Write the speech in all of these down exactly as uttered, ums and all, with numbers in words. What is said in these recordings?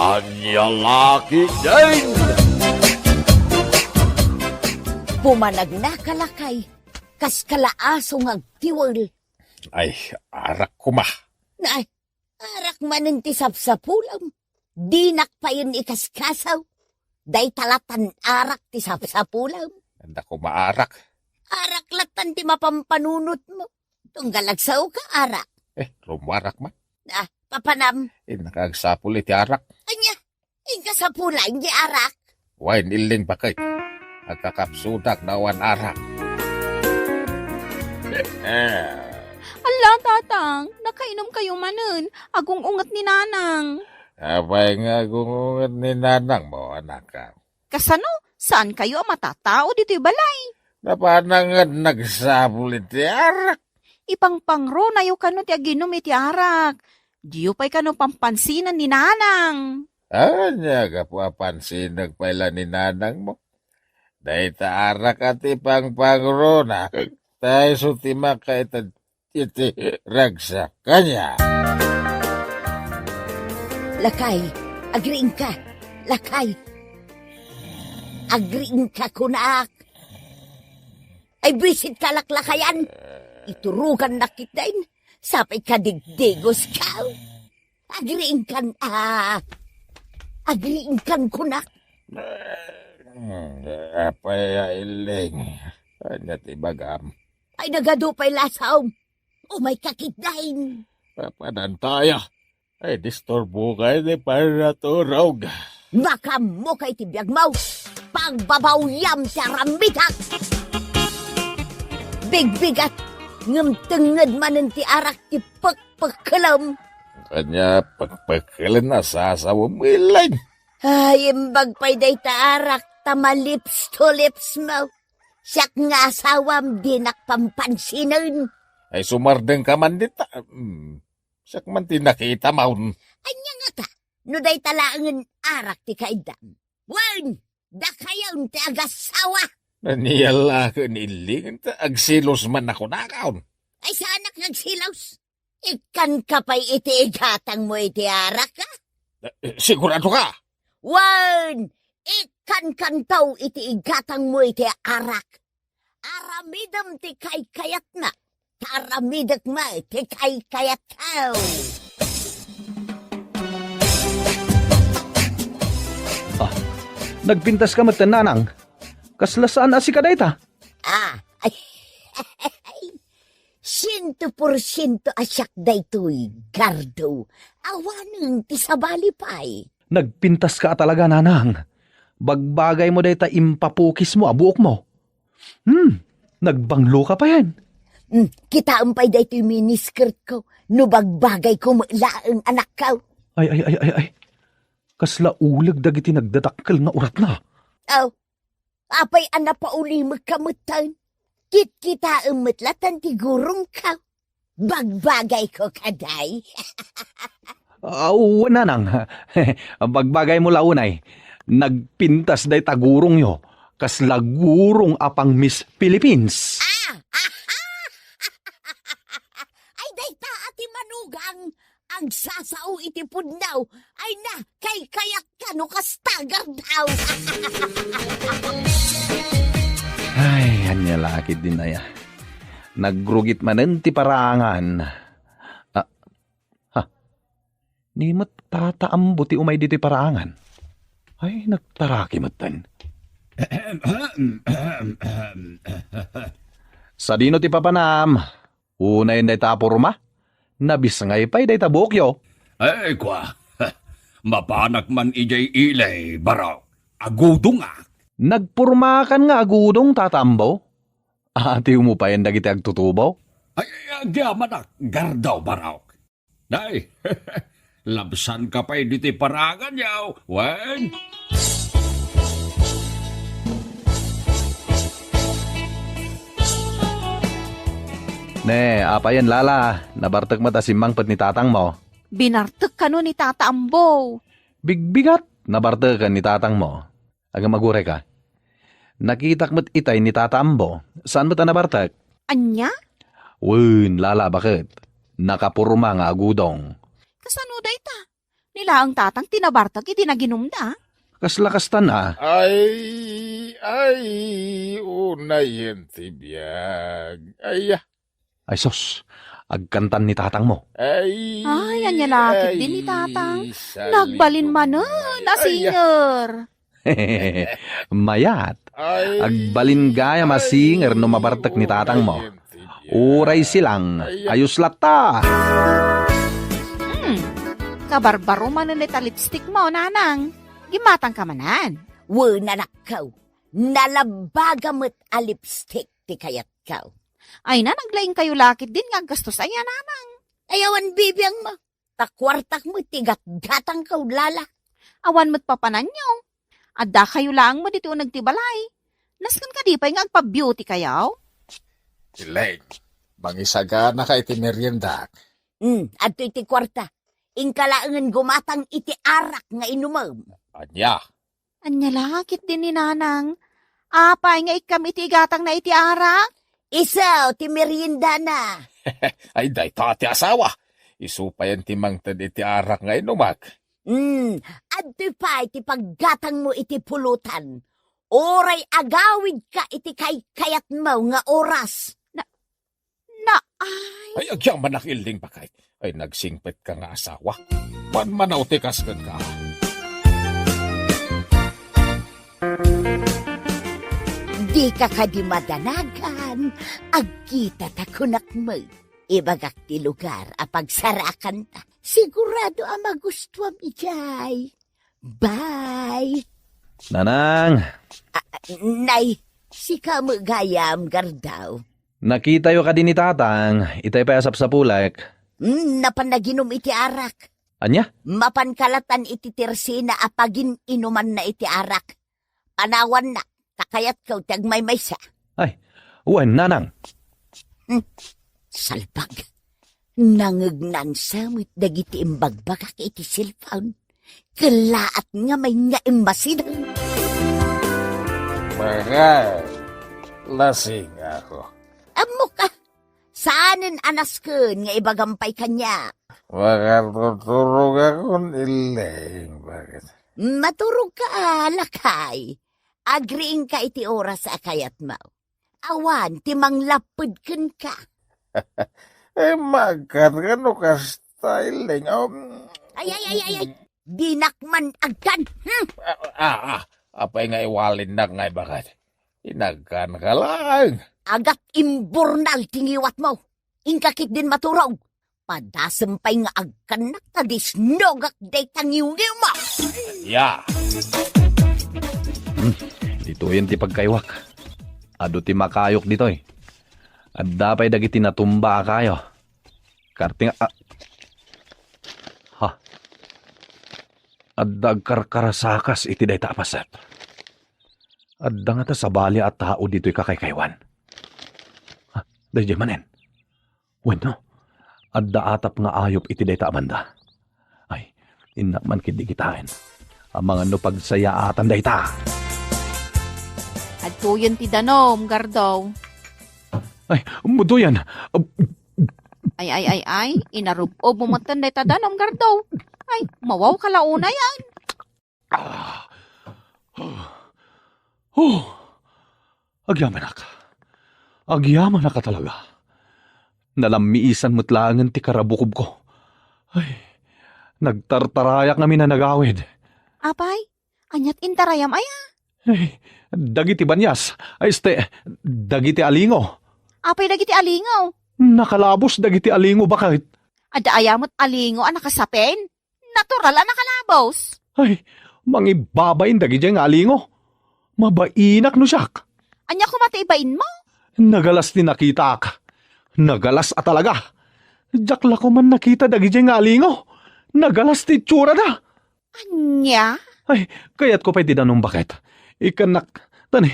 Ania la ketdin? Pumanagnaka, lakay, kas kalaaso nga agtiwel. Ay, arak koma. Ay, arak manen ti sapsapulem. Dinak payen ikaskasaw. Dayta latan arak ti sapsapulem. Adda koma arak. Arak latan ti mapampanunotmo. Tunggal agsaoka, arak. Eh, rumarak man. Ah, papanam. Innaka agsapul iti arak. Ania? Inka sapulan ti arak? Wen, Illing, baket. Agkakapsudak no awan arak. Alla, Tatang, nakainom kayo manen. Agung-unget ni Nanang. Apay nga agung-unget ni Nanangmo, anakko? Kasano? Saan kayo a matatao ditoy balay? Napanangan nagsapul iti arak. Ipangpangronayo kano ti aginom iti arak. Diyo pay kano pampansinen ni Nanang. Ania, gapu a pansinek pay la ni Nanangmo? Dayta arak a ti pangpangrona. Ta isu ti makaited iti ragsak. Ania? Lakay, agriingka. Lakay. Agriingka, kunak. Ay, buisit ka laklakayan. Iturugannak ketdin. Sapay ka digdigoska. Agriingkan, ah, agriingkan, kunak. Hmm, apay a Illing. Ania ti ibagam? Ay, nagadu pay lasam. Umayka ketdin. Papananta aya. Ay, disturboka iti panaturog. Makaammoka iti biagmo. Pagbabawyam ti aramidek. Bigbigat, ngem tengnged manen ti arak ti pekpekkelem. Ania pekpekkelen a sasawem, Illing? Ay, imbag pay dayta arak ta ma-lips to lips mo. Siak nga asawam, dinak pampansinen. Ay, sumardengka man dita. Hmm. Siak man ti nakitam. Ania ngata? No dayta laengen arak ti kaiddam. Wen, dakayon ti agasawa. Ania la ken, Illing, ta agselos man a kunakon. Ay, saanak nga agselos. Ikkanka pay iti igatangmo iti arak, a? Eh, sigurado ka? Wen, ikkankanto iti igatangmo iti arak. Aramidem ti kaykayatna, ta aramidek met ti kaykayatko. Ah, nagpintaska met, Nanang. Kasla saan a sika dayta? Ah, ay, siento porsiento a siak daytoy, Gardo. Awanen ti sabali pay. Nagpintaska a talaga, Nanang. Bagbagaymo dayta impapukismo a buokmo. Hmm, nagbangloka payen. Hmm, kitaem pay daytoy miniskirtko no bagbagayko met laeng, anakko. Ay, ay, ay, ay, ay. Kasla uleg dagiti nagdadakkel nga uratna. Aw, apay a napaulimekka metten? Kitkitaem met laeng ti gurongko. Bagbagayko kadi. Ah, wen, Nanang. Bagbagaymo la unay. Nagpintas dayta gurongyo. Kasla gurong a pang-Miss Philippines. Ah! Ay, dayta a ti manugang. Agsasao iti pudno. Ay na, kaykayatko no kasta, Gardo. Ay, ania la ketdin aya. Nagrugit manen ti paraangan. Ah, ha? Ni met Tata Ambo ti umay ditoy paraangan. Ay, nagtaraki metten. Sadino ti papanam? Unayen dayta a purma? Nabisngay pay dayta buokyo. Ay, kua. Mapanak man idiay ili, Barok. Agudongak. Nagpurmakan nga agudong, Tata Ambo? Atiwmo payen dagiti agtutubo? Ay, ay, agyamanak, Gardo, Barok. Ay, labsanka pay ditoy paraangan, yaw. Wen? Ne, apayen, Lala, nabartek met a simmangpet ni tatangmo. Binartek kano ni Tata Ambo. Bigbigat, nabarteken ni tatangmo. Agam, agurayka. Nakitak met itay ni Tata Ambo. Saan met a nabartek? Ania? Wen, Lala, baket. Nakapurma nga agudong. Kasano dayta? Ni laeng tatang ti nabartek idi naginumda. Kasla kasta na. Ay, ay, unayen ti biag. Ay, Ay sus, agkantan ni tatangmo. Ay, Ay, ania la ketdin ni tatang. Nagbalin manen a singer. Mayat. Agbalin gayam a singer no mabartek ni tatangmo. Uray silang, ayos latta. Hmm, kabarbaro manen dayta lipstick mo, nanang. Gimmatang ka manen. Wen, anakko. Nalabbaga met a lipstick ti kayatko. Ay, nanang, laingkayo la ketdin nga aggastos aya, nanang. Ay, awan bibiangmo. Ta kuartak met ti gatgatangko, lala. Awan met papananyo. Addakayo laeng met iti uneg ti balay. Nasken kadi pay nga agpa-beauty kayo? Ileng, mangisaganaka iti meriendak. Hmm, adtoy ti kuarta. Inka laengen gumatang iti arak nga inumem. Ania? Ania la ketdin ni nanang. Apay nga ikkam iti igatangna iti arak? Isu ti meriendana. Ay, dayta ti asawa. Isu payen ti mangted iti arak nga inumak. Hmm, adtoy pay ti paggatangmo iti pulutan. Uray agawidka iti kaykayatmo nga oras. Na, Naay. Ay, agyamanak, Ileng, baket. Ay, nagsingpetka nga asawa. Manmanaw ti kas kenka. Dika kadi madanagan, agkita ta kunak met. Ibagak ti lugar a pagsarakanta. Sigurado a magustuam idiay. Bye! Nanang! Ah, nay, sika met gayam, Gardaw. Nakitayo kadi ni Tatang, itay pay a sapsapulek. Hmm, napan naginum iti arak. Ania? Mapan kalatan iti tersena a pagin-inumanna iti arak. Panawannak, ta kayatko ti agmaymaysa. Ay, wen, nanang. Hmm, salbag. Nangegnansa met dagiti imbagbagak iti cellphone. Kellaat ngamin nga immasideg. Bakay, lasingako. Ammok a, saanen a nasken nga ibagam pay kaniak. Makatuturogakon, Ileng, baket. Maturogka a, lakay. Agriingka iti oras a kayatmo. Awan ti manglapped kenka. Eh, magkan kano kasta, Ileng? Um, Ay, ay, ay, ay, ay. Dinak man agkan. Hmm? Ah, ah, ah. Apay nga iwalinnak nga ibagat? Inagkan ka lang. Agat imburnal ti ngiwatmo. Inka ketdin maturog. Padasem pay nga agkannak ta disnogak dayta ngiwngiwmo. Ya. Hmm, ditoyen ti pagkayuak. Adu ti makayok ditoy. Adda pay dagiti natumba a kayo. Karting a, ha. Adda agkarkarasakas iti dayta a paset. Adda ngata sabali a tao ditoy kakaykaywan. Ha, daydiay manen. Wenno, adda atap nga ayup iti dayta a banda. Ay, innak man ketdi kitaen. Amangan no pagsayaatan dayta. Adtoyen ti danum, Gardaw. Ay, mudoyan. Ay, ay, ay, ay, inarub-ub mo metten dayta danum, Gardaw. Ay, mawaw ka la unayen. Ah. Oh. Agyamanak. Agyamanak a talaga. Nalammiisan met laengen ti karabukobko. Ay, nagtartarayak ngamin a nagawid. Apay, aniat intarayam aya? Ay, dagiti banias. Ay, este, dagiti alingo. Apay dagiti alingo? Nakalabos dagiti alingo, baket. Adda aya met alingo a nakasapen? Natural a nakalabos. Ay, mangibabain dagidiay nga alingo. Mabainak no siak. Ania koma ti ibainmo? Nagalas ti nakitaak. Nagalas a talaga. Diak la koman nakita dagidiay nga alingo. Nagalas ti itsurada. Ania? Ay, kayatko pay ti danum, baket. Ikkannak, tani,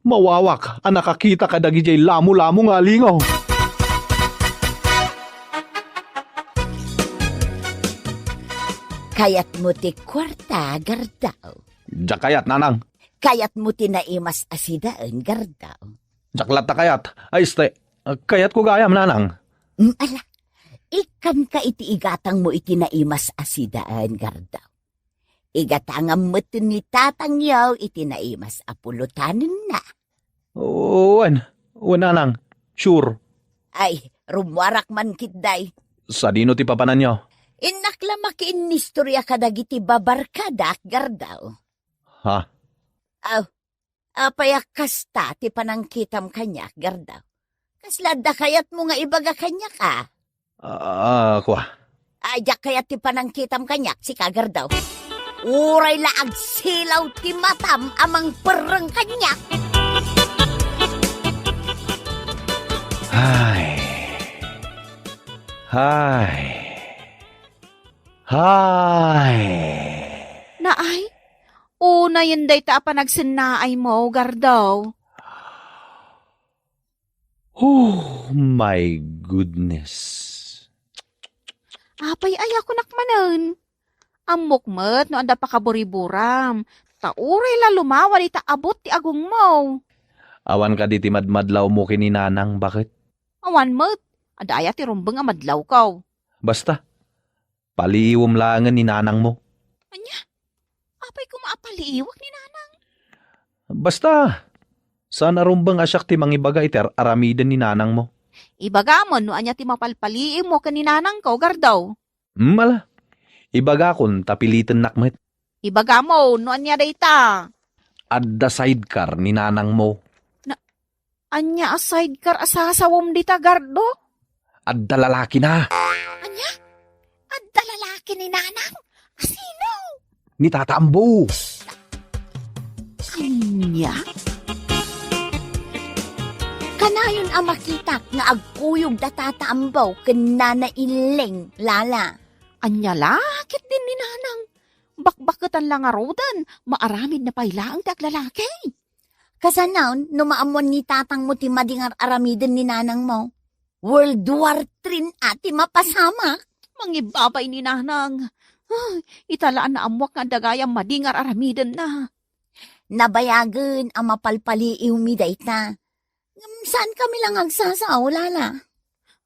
mawawak a nakakita kadagidiay lamolamo nga alingo. Kayatmo ti kuarta, Gardaw? Diak kayat, nanang. Kayatmo ti naimas a sidaen, Gardaw? Diak latta kayat. Ay, este, kayatko gayam, nanang. Mm, ala, Ikkanka iti igatangmo iti naimas a sidaen, Gardaw. Igatangam met ni tatangyo iti naimas a pulotanenna. Wen, wen, nanang. Sure. Ay, rummuarak man ketdi. Sadino ti papananyo? Innak la makiinnistoria kadagiti babarkadak, Gardaw. Ha? Aw, apay a kasta ti panangkitam kaniak, Gardaw? Kasla adda kayatmo nga ibaga kaniak, a? Ah, kua. Ay, diak kayat ti panangkitam kaniak, sika, Gardaw. Uray la agsilaw ti matam a mangperreng kaniak. Ay. Ay. Ay. Naay, unayen dayta a panagsennaaymo, Gardaw. Oh my goodness. Apay, ayakunak manen. Ammok met no adda pakaburiburam, ta uray la lumawa dita abut ti agongmo. Awan kadi ti madmadlawmo ken ni Nanang, baket? Awan met. Adda aya ti rumbeng a madlawko? Basta, paliiwem laengen ni Nanangmo. Ania? Apay koma a paliiwek ni Nanang? Basta, saan a rumbeng a siak ti mangibaga iti ar-aramiden ni Nanangmo. Ibagamon no ania ti mapalpaliiwmo ken ni Nanangko, Gardaw. Hmm, ala. Ibagakon ta pilitennak met. Ibagamo no ania dayta. Adda sidecar ni Nanangmo. Na, ania a sidecar a sasawem dita, Gardo? Adda lalakina. Ania? Adda lalaki ni Nanang? Asino? Ni Tata Ambo. Ania? Kanayon a makitak nga agkuyog da Tata Ambo ken Nana Illing, Lala. Ania la ketdin ni Nanang? Bakbaketan la ngaruden, maaramidna pay laeng ti aglalaki. Kasano no maammuan ni tatangmo ti madi nga ar-aramiden ni nanangmo? World War Three a ti mapasamak. Mangibabay ni Nanang. Ay, ita la a naammuak nga adda gayam madi nga ar-aramidenna. Nabayagen a mapalpaliiwmi dayta. Ngem saankami la nga agsasao, Lala.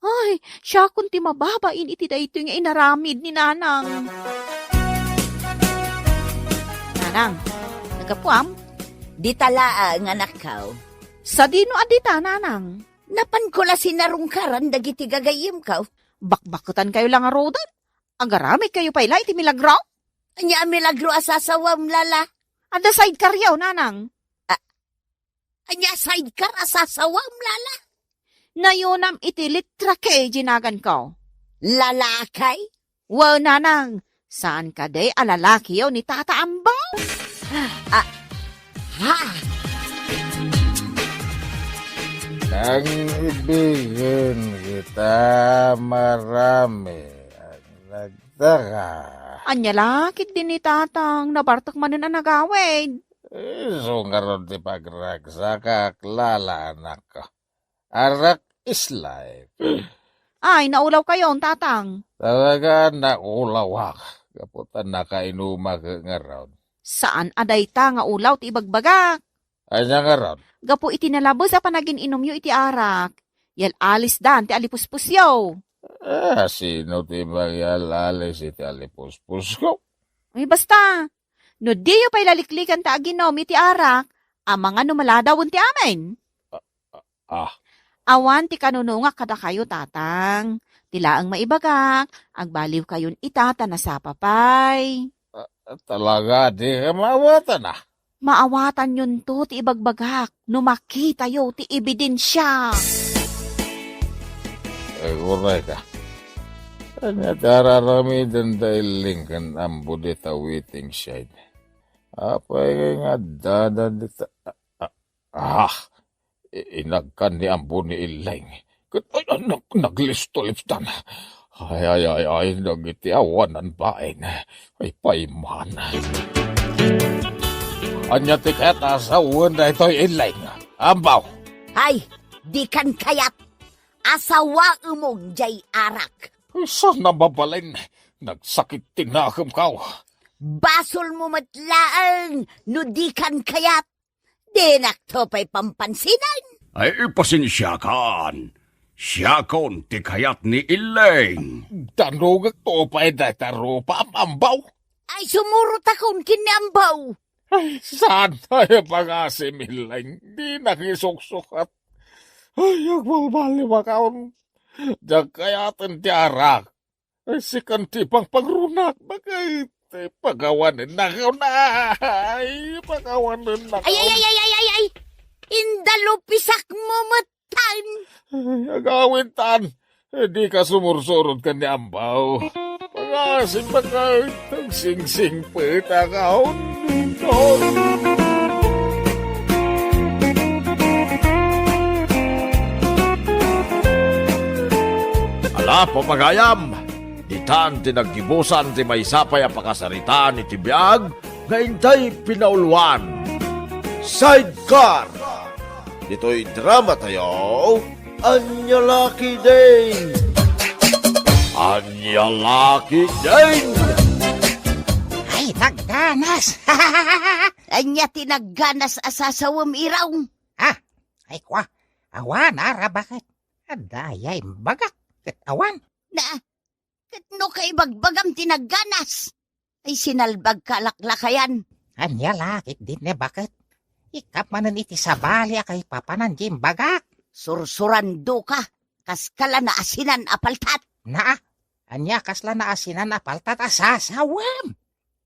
Ay, siakon ti mababain iti daytoy nga inaramid ni Nanang. Nanang, naggapuam? Dita laeng, anakko. Sadino a dita, Nanang? Napanko la sinarungkaran dagiti gagayyemko. Bakbaketankayo la ngaruden? Agaramidkayo pay la iti milagro? Ania a milagro a sasawam, Lala? Adda sidecaryo, Nanang. A-, ania a sidecar a sasawam, Lala? Nayonam iti letra K ti naganko. Lalaki? Wen, Nanang, saan kadi a lalakiyo ni Tata Ambo? Ah, ha? Nang ibigen kita marami ang nagtaka. Ania la ketdi ni Tatang, nabartek manen a nagawid. Isu ngarud ti pagragsakak, Lala, anakko. Arak is life. Ay, naulawkayon, Tatang. Talaga, naulawak. Gapu ta nakainumak ngarud. Saan a dayta nga ulaw ti ibagbagak. Ania ngarud? Gapu iti nalabes a panagin-inumyo iti arak, yal-alisdan ti alipuspusyo. Ah, sino ti mangyal-alis iti alipuspusko? Ay, basta. No diyo pay laliklikan ta aginum iti arak, amangan no maladawen ti amin. Ah. Awan ti kanunungak kadakayo, Tatang. Ti laeng maibagak, agbaliwkayon ita ta nasapa pay. Ah, talaga, di ka maawatan, ah. Maawatanyonto ti ibagbagak no makitayo ti ebidensia. Ay, uray ka. Ania ti ar-aramiden da Illing ken Ambo dita waiting shed? Apay nga addada dita? Ah, ah, i-, inagkan ni Ambo ni Illing. Ket, ay, ah, nag-, naglisto-listan. Ay, ay, ay, ay, dagiti awanan bain. Ay, payman. Ania ti kayat a asawen daytoy Illing? Ambo. Ay, dikan kayat. Asawaemon jay arak. Saan a mabalin? Nagsakit ti nakemko. Basolmo met laeng no dikan kayat. Dinakto pay pampansinan. Ay, pasensiakan. Siakon ti kayat ni Illing. Danugek to pay dayta rupa, Ambaw. Ay, sumurotakon ken ni Ambaw. Ay, saan tayo pangasi, Mileng? Di nakisuksukat. Ay, agbalbaliwakaon. Diak kayaten ti arak. Ay, sikan ti pangpangrunak. Bakit? Ay, pagawanen na ka na. Ay, pagawanen na ka. Ay, ay, ay, ay, ay, ay, ay. Indalupisak mo met. Tan. Ay, agawid tan. Eh, di ka sumursurod ken ni Ambaw. Pangasimbakay, agsingsingpet a kaon. Ala, papagayam, ditan ti naggibusan ti maysa pay a pakasaritaan iti biag nga intay pinauluan. Sidecar! Ditoy drama tayo, Ania La Ketdin! Ania La Ketdin! Ay, nagganas! Ania ti nagganas a sasawem, Iraw? Ah, ay kwa, awan, ara, bakit? Adda aya imbagak, ket awan. Na, ket no kaibagbagam ti nagganas? Ay, sinalbagka, laklakayan. Ania la ketdin ne, baket? Ikkap manen iti sabali a kaipapanan ti imbagak. Sursurandoka, kaskala naasinan a paltat. Naa, ania kasla naasinan a paltat a sasawem?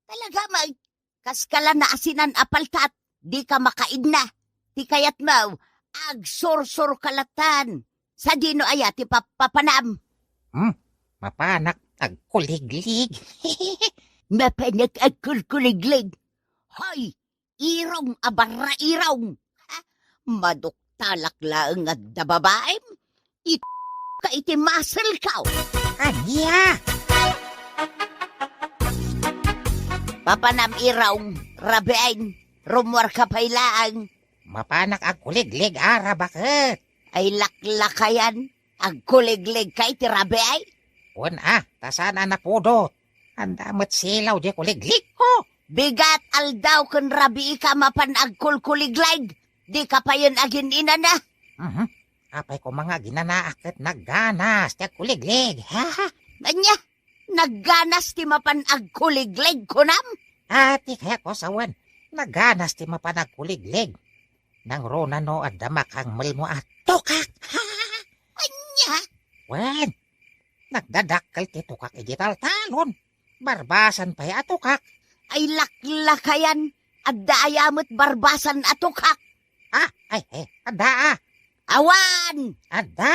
Talaga, may kaskala naasinan a paltat, dika makaidna. Ti kayatmo, agsursurka latta. Sadino aya ti papapanam? Hmm, mapanak agkuliglig. Mapanak agkulkuliglig. Hoy, irong a barrairong! Ha? Maduktalak laeng nga adda babaem? It ka iti muscle ko! Ania? Papanam, irong, rabiin, rumuarka pay laeng. Mapanak agkuliglig, ara, baket? Ay, laklakayan, agkuliglig ka iti rabii? Wen a, ta saan a napudot. Anda met silaw di kuligligko. Bigat aldaw ken rabiika mapan agkulkuliglig. Dika payen agin-inana. Mhm. Apay koma nga aginanaak ket nagganas ti agkuliglig. Ha? Ania? Nagganas ti mapan agkuliglig, kunam? Ati kayatko sawen, nagganas ti mapan agkuliglig. Nangruna no adda makangmelmo a tukak. Ania? Wen, nagdadakkel ti tukak iti taltalon. Barbasan pay a tukak. Ay, laklakayan, adda aya met barbasan a tukak? Ah, ay, ay, adda, ah. Awan! Adda?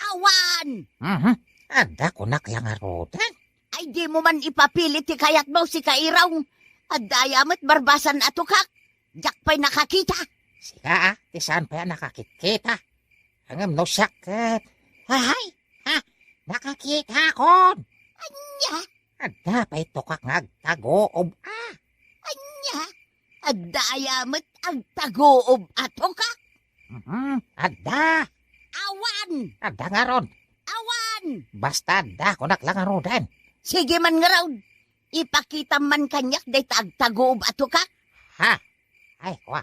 Awan! Mhm. Adda, kunak la ngaruden. Ay, dimo man ipapili ti kayatmo, sika, irong. Adda aya met barbasan a tukak? Diak pay nakakita. Sika, ah, ti saan pay a nakakitkita. Ngem no siak ket, ay, ha, nakakitakon. Ania? Adda pay tukak nga agtaguob, ah. Ania? Adda aya met agtaguob a tukak? Mhm, adda. Awan. Adda ngarud. Awan. Basta adda, kunak la ngaruden. Sige man ngarud. Ipakitam man kaniak dayta agtaguob a tukak. Ha? Ay, kwa.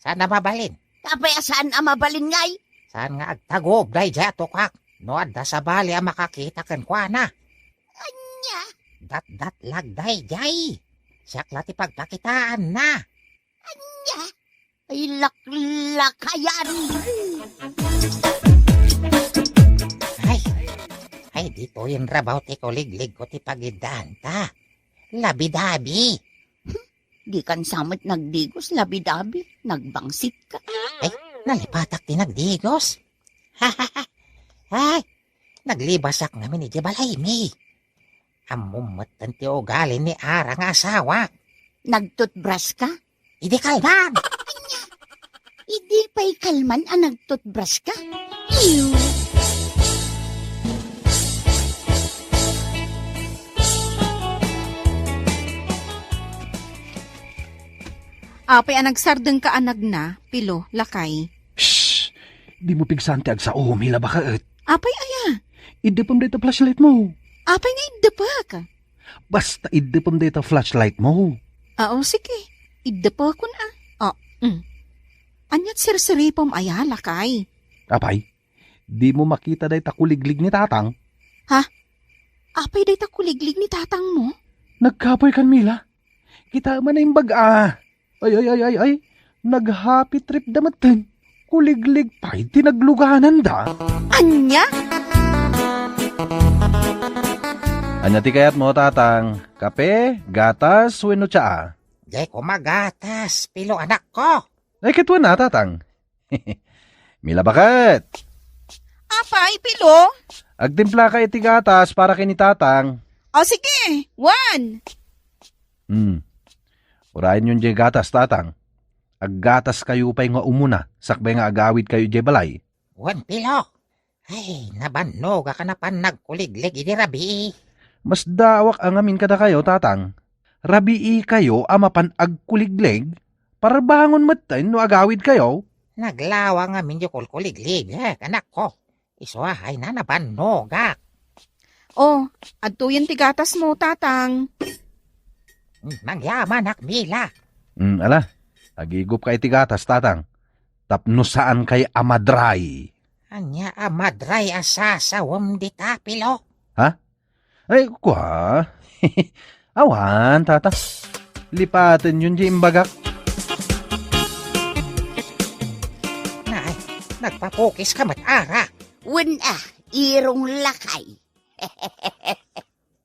Saan a mabalin? Apay a saan a mabalin ngay? Saan nga agtaguob daydiay a tukak? No adda sabali a makakita kenkuana. Ania? Datdatlag daydiay. Siak la ti pagpakitaanna. Ania? Ay, laklakayan. Ay, ay, ditoyen rabaw ti kuligligko ti pagiddaanta. Labidabi. Dikan sa met nagdigos, labidabi, nagbangsitka. Ay, nalipatak ti nagdigos. Ay, naglibasak ngamin idiay balaymi. Ammom metten ti ugali ni Ara nga asawak. Nagtutbras ka? Idi kalman. Ania? Idi pay kalman a nagtutbras ka? Ew. Apay a nagsardengka a nagna, Pilo, lakay? Shh! Dimo pigsaan ti agsaom, Hila, baket. Apay aya? Iddepem dayta flashlight mo. Apay nga iddepek? Basta iddepem dayta flashlight mo. Ah, o, sige. Iddepekon a. Ah, mm. Ania't sirsiripem aya, lakay? Apay, Dimo makita dayta kuliglig ni Tatang? Ha? Apay dayta kuliglig ni Tatangmo? Nagkapoy kan Mila. Kita man a imbag a. Ay, ay, ay, ay, ay. Nag-happy trip da metten. Kuliglig pay ti naglugananda. Ania? Ania ti kayatmo, Tatang? Kape, gatas, wenno tsaa? Diay koma gatas, Pilo, anakko. Ay, ket wen a, Tatang. Mila, baket. Apay, Pilo? Agtimplaka iti gatas para ken ni Tatang. O, sige, wen. Hmm. Urayenyon diay gatas, Tatang. Aggataskayo pay nga umuna, sakbay nga agawidkayo diay balay. Wen, Pilo. Ay, nabannogak a napan nagkuliglig idi rabii. Masdaawak a ngamin kadakayo, Tatang. Rabiikayo a mapan agkuliglig, parbangon metten no agawidkayo. Naglawa ngamin diay kulkuliglig, eh, anakko. Isu a, ay na, nabannogak. O, adtoyen ti gatasmo, Tatang. Hmm, nagyamanak, Mila. Hmm, ala, agigupka iti gatas, Tatang. Tapno saankay a madray. Ania a madray a sasawem dita, Pilo? Ha? Ay, kua? Awan, Tata. Lipatenyon diay imbagak. Nay, nagpapukiska met, Ara. Wen a, irong lakay.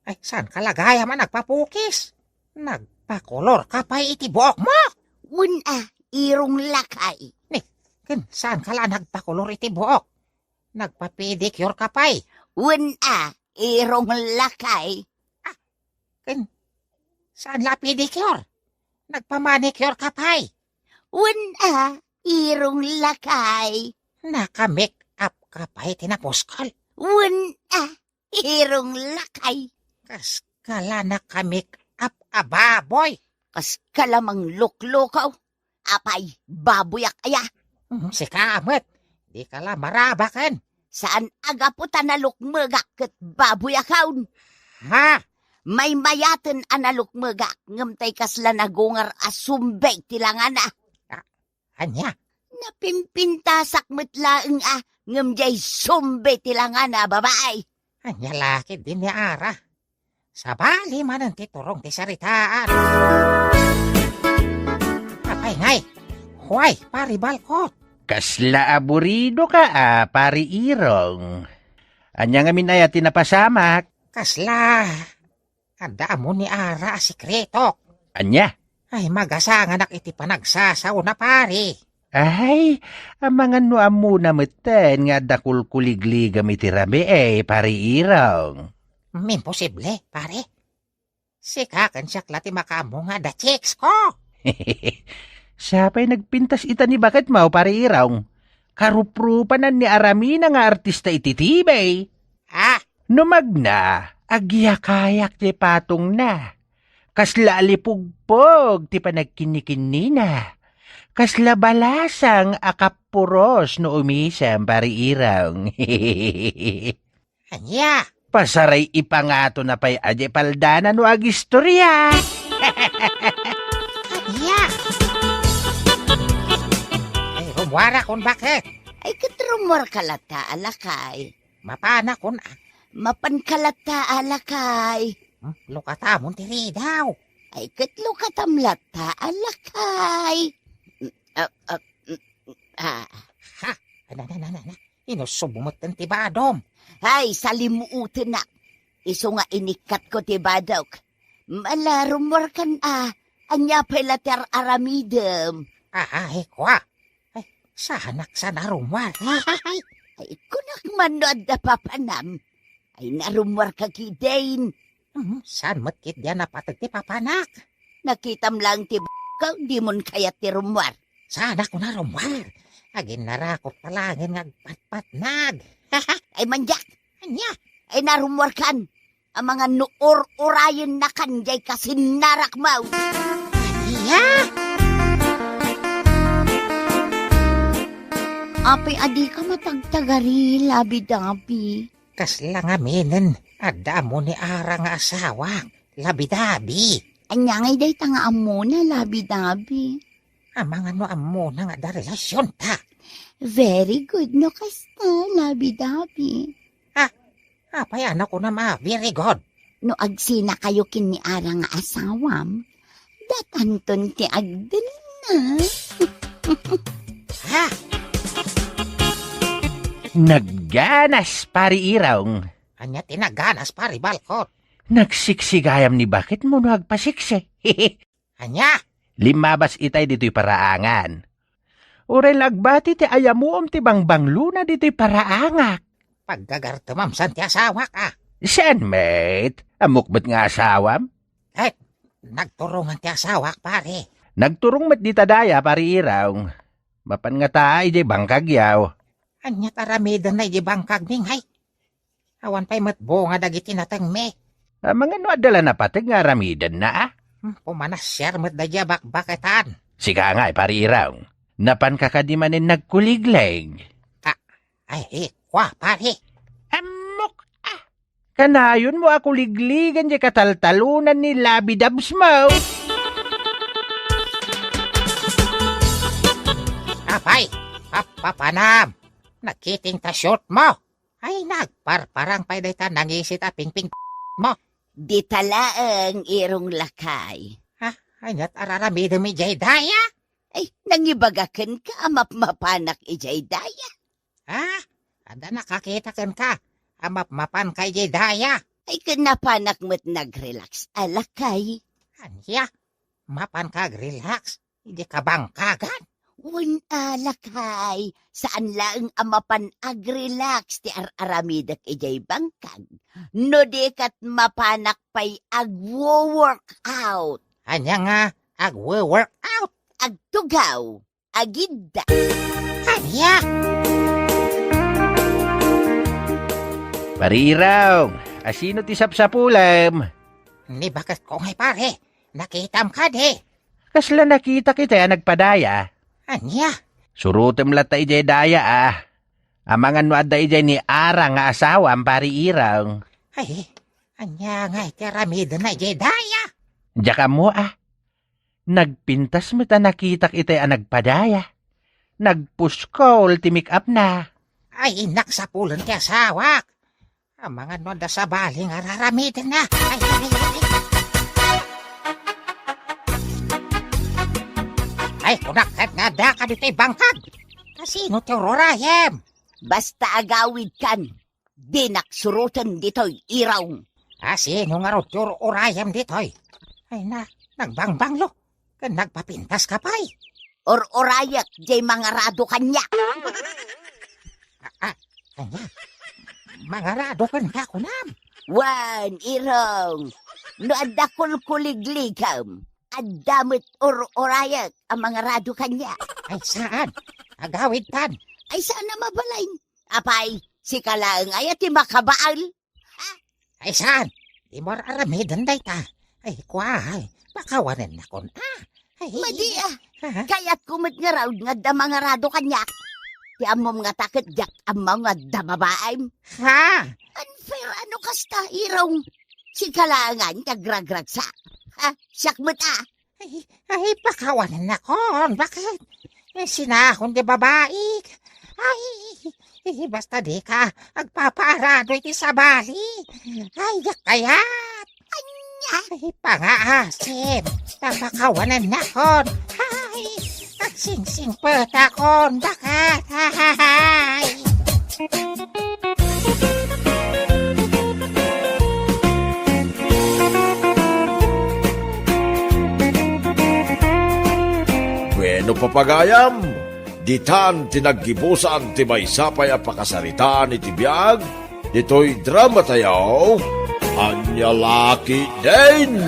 Ay, saanka la gayam a nagpapukis? Nagpakolorka pay iti buokmo? Wen a, irong lakay. Ni, ken saanka la nagpakolor iti buok? Nagpa-pedicure ka pay? Wen a, irong lakay. Ah, ken saan la a pedicure? Nagpa-manicure ka pay? Wen a, irong lakay. Naka-make up ka pay iti napuskol? Wen a, irong lakay. Kaska la naka-make up a baboy. Kaska la mangluklukaw. Apay, baboyak aya? Hmm, sika met. Dika la marabaken. Saan a gapu ta nalukmegak ket baboyakon. Ha? Maymayaten a nalukmegak, ngem tay kasla nagungar a sumbe ti langana. Ah, ania? Napimpintasak met laeng a, ngem diay sumbe ti langana a babai. Ania la ketdi ni Ara? Sabali manen ti turong ti saritaan. Apay ngay? Huay, Pari Balkot. Kasla aburidoka a, Pari Irong. Ania ngamin aya ti napasamak? Kasla adda ammo ni Ara a sekretok. Ania? Ay, magasanganak iti panagsasaona, pari. Ay, amangan no ammona metten nga adda kulkuligligam iti rabii, Pari Irong. Imposible, pari. Sika ken siak la ti makaammo nga adda chicks ko. Siapay nagpintas ita ni baketmo, Pari Irong. Karuprupanan ni Aramina nga artista iti T V. Ah, no magna, agyakayak ti patongna. Kasla alipugpog ti panagkinnikinnina. Kasla balasang a kappuros no umisem, Pari Irong. Ania? Pasaray ipangato na pay a di paldana no agistoria. Ania? Ay, rummuarakon, baket. Ay, ket rummuarka latta, a lakay. Mapanakon, a. Mapanka latta, a lakay. Hmm, lukatamon ti ridaw. Ay, ket lukatam latta, a lakay. Mm, ah, ah, mm, ah. Ha? Ana, ana, ana, ana. Inusubmo metten ti badom. Ay, salimuotenak. Isu nga inikkatko ti badok. Ala, rummuarkan a. Ania pay la ti ar-aramidem? Ay, kua. Ay, saanak sa narummuar. Ay, kunak man no adda papanam. Ay, narummuarka ketdin. Hmm, saan met ketdi a napateg ti papanak? Nakitam laeng ti b-, ka, dimon kayat ti rummuar. Saanak narummuar. Aginnarakop ta laengen nga agpatpatnag. Ay, mandiak. Ania? Ay, narummuarkan. Amangan no ur-urayennakan diay kasinnarakmo. Ania? Apay a dika matagtagari, labi-dabi? Kasla ngaminen, adda ammo ni Ara nga asawak, labi-dabi. Ania ngay dayta nga ammona, labi-dabi? Amangan no ammona nga adda relasionta. Very good no kasta, labi-dabi. Ah, apay a kunam a very good? No agsinakayo ken ni Ara nga asawam, datanton ti agdenna. Ha? Nagganas, Pari Irong. Ania ti nagganas, Pari Balkot? Nagsiksigayam ni baketmo no agpasiksi. Ania? Limmabas itay ditoy paraangan. Uray la agbati ti ayamuom ti bangbanglona ditoy paraangak. Paggagartemam san ti asawak, a? Saan met? Ammok met nga asawam? Eh, nagturongan ti asawak, pare. Nagturong met dita daya, Pari Irong. Mapan ngata idiay bangkagyo. Aniat aramidenna idiay bangkagmi, ngay? Awan pay met bunga dagiti natengmi. Amangan no adda la napateg nga aramidenna, a? Hmm, pumanasiar met daydiay a bakbaketan. Sika ngay, Pari Irong. Napanka kadi manen nagkuliglig? Ah, ay, eh, kua, pare. Ammok, a. Kanayonmo a kuligligen diay kataltalonan ni labi-dabsmo. Apay, papapanam. Nakiting ta shortmo. Ay, nagparparang pay dayta nangisit a pingping mo. Dita laeng, Irong lakay. Ha? Aniat araramidem idiay daya? Ay, nangibaga kenka a mapmapanak idiay daya. Ha? Adda nakakita kenka a mapmapanka idiay daya? Ay, ken napanak met nagrelax a lakay. Ania? Mapanka agrelax idiay kabangkagan? Wen a, lakay, saan laeng a mapan agrelax ti ar-aramidek idiay bangkag. No di ket mapanak pay agwo-workout. Ania nga agwo-workout? Agtugaw, agidda. Ania? Pari Irong, asino ti sapsapulem? Ni baketko ngay, pare. Nakitam kadi? Kasla nakitak itay a nagpadaya. Ania? Surotem latta idiay daya, a. Amangan no adda idiay ni Ara nga asawam, Pari Irong. Ay, ania ngay ti aramidenna idiay daya? Diak ammo, a. Nagpintas met a nakitak itay a nagpadaya. Nagpuskol ti make-upna. Ay, innak sapulen ti asawak. Amangan no adda sabali nga araramidenna. Ay, ay, ay, ay. Ay, kunak ket nga adda kaditoy bangkag. Asino ti ururayem? Basta agawidkan, dinak suroten ditoy, Irong. Asino ngarud ti ur-urayem ditoy? Ay na, nagbangbanglo. Ken nagpapintas ka pay. Ur-urayek diay mangarado kaniak. Ah, ah, ania? Mangarado kenka, kunam? Wen, Irong, no adda kulkuliglikem, adda met ur-urayek a mangarado kaniak. Ay, saan? Agawidtan. Ay, saan a mabalin? Apay, sika laeng aya ti makabael? Ha? Ay, saan? Dimo ar-aramiden dayta. Ay, kua, ay, pakawanennakon, a. Ay, madi, a. Ha? Kayatko met ngarud nga adda mangarado kaniak. Ti ammom ngata ket diak ammo nga adda babaim. Ha? Unfair a no kasta, Irong. Sika laengen ti agragragsak. Ha? Siak met, a. Ay, ay, pakawanennakon. Baket? Eh, sinakon ti babaik. Ay, eh, basta dika agpapaarado iti sabali. Ay, diak kayat. Ania? Ay, pangaasim. Ta pakawanennakon. Ay, agsingsingpetakon. Baket? Ay. Bueno, papagayam, ditan ti naggibusan ti maysa pay a pakasaritaan iti biag ditoy dramatayo, Ania La Ketdin.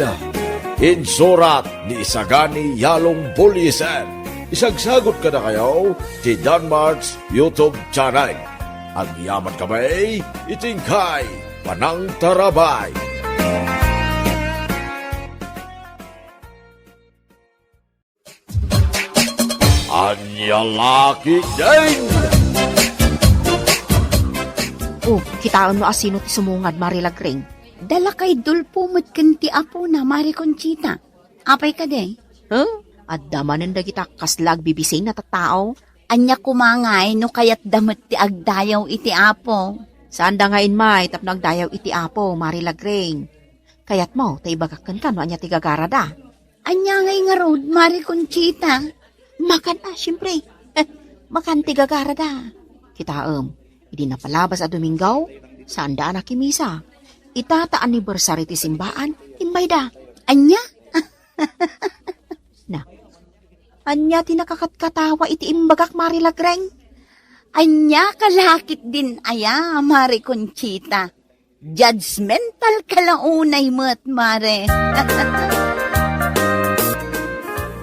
Insurat ni Isagani Yalong Buliesen. Isagsagut kadakayo ti Danmark's YouTube channel. Agyamankami iti inkay panangtarabay. Ania La Ketdin! O, kitaenno a sino ti sumungad, Mari Lagring. Da lakay Dolfo met ken ti apona, Mari Conchita. Apay kadi? Huh? Adda manen dagita kasla agbibising a tattao. Ania koma ngay no kayatda met ti agdayaw iti Apo? Saanda nga immay tapno agdayaw iti Apo, Mari Lagreng. Kayatmo ta ibagak kenka no ania ti gagarada? Ania ngay ngarud, Mari Conchita? Makan a, siempre. Makan ti gagarada. Kitaem, idi napalabas a Domingo, saanda a nakimisa. Ita ta anniversary ti simbaan, immayda. Ania? Na, ania ti nakakatkatawa iti imbagak, Mari Lagreng? Ania ka la ketdin aya, Mari Conchita? Judgmental ka la unay met, Mare.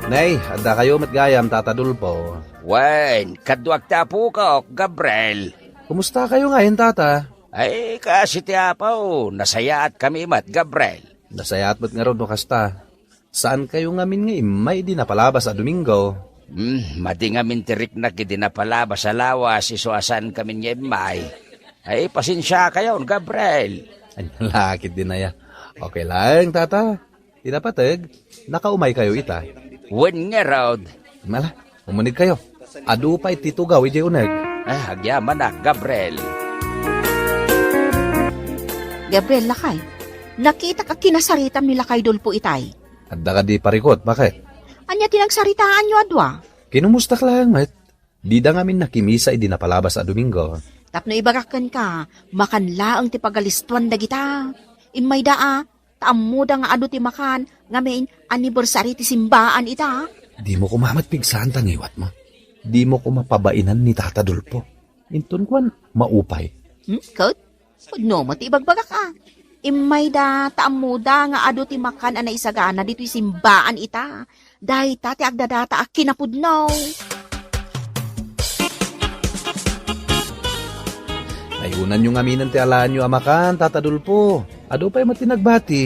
Nay, adda kayo met gayam, Tata Dulpo. Wen, kaduak ti apokok, Gabriel. Kumusta kayo ngayon, Tata? Ay, kaasi ti Apo, nasayaat kami met, Gabriel. Nasayaat met ngarud no kasta. Saan kayo ngamin nga immay idi napalabas a Domingo? Hmm, madi ngamin ti riknak idi napalabas a lawas isu a saan kamin nga immay. Ay, pasensia kayon, Gabriel. Ania la ketdin aya. Okay lang, Tata. Ti napateg, nakaumay kayo ita. Wen ngarud. Mala, umuneg kayo. Adu pay ti tugaw idiay uneg. Ah, agyamanak, Gabriel. Gabriel, lakay, nakitak a kinasaritam ni Lakay Dulpo itay. Adda kadi parikut, baket? Ania ti nagsaritaanyo a dua? Kinumustak laeng met. Dida ngamin nakimisa idi napalabas a Domingo. Tapno ibagak kenka, makan laeng ti pagalistuan dagita. Immayda a, ta ammoda nga adu ti makan, ngamin anniversary ti simbaan ita. Dimo koma met pigsaan ta ngiwatmo. Dimo koma pabainan ni Tata Dulpo. Inton kuan, maupay. Hmm? Ket? Pudno met ti ibagbagak a. Immayda ta ammoda nga adu ti makan a naisagana ditoy simbaan ita. Dayta ti agdadata a kinapudno. Nayunanyo ngaminen ti alaenyo a makan, Tata Dulpo. Adu pay met ti nagbati.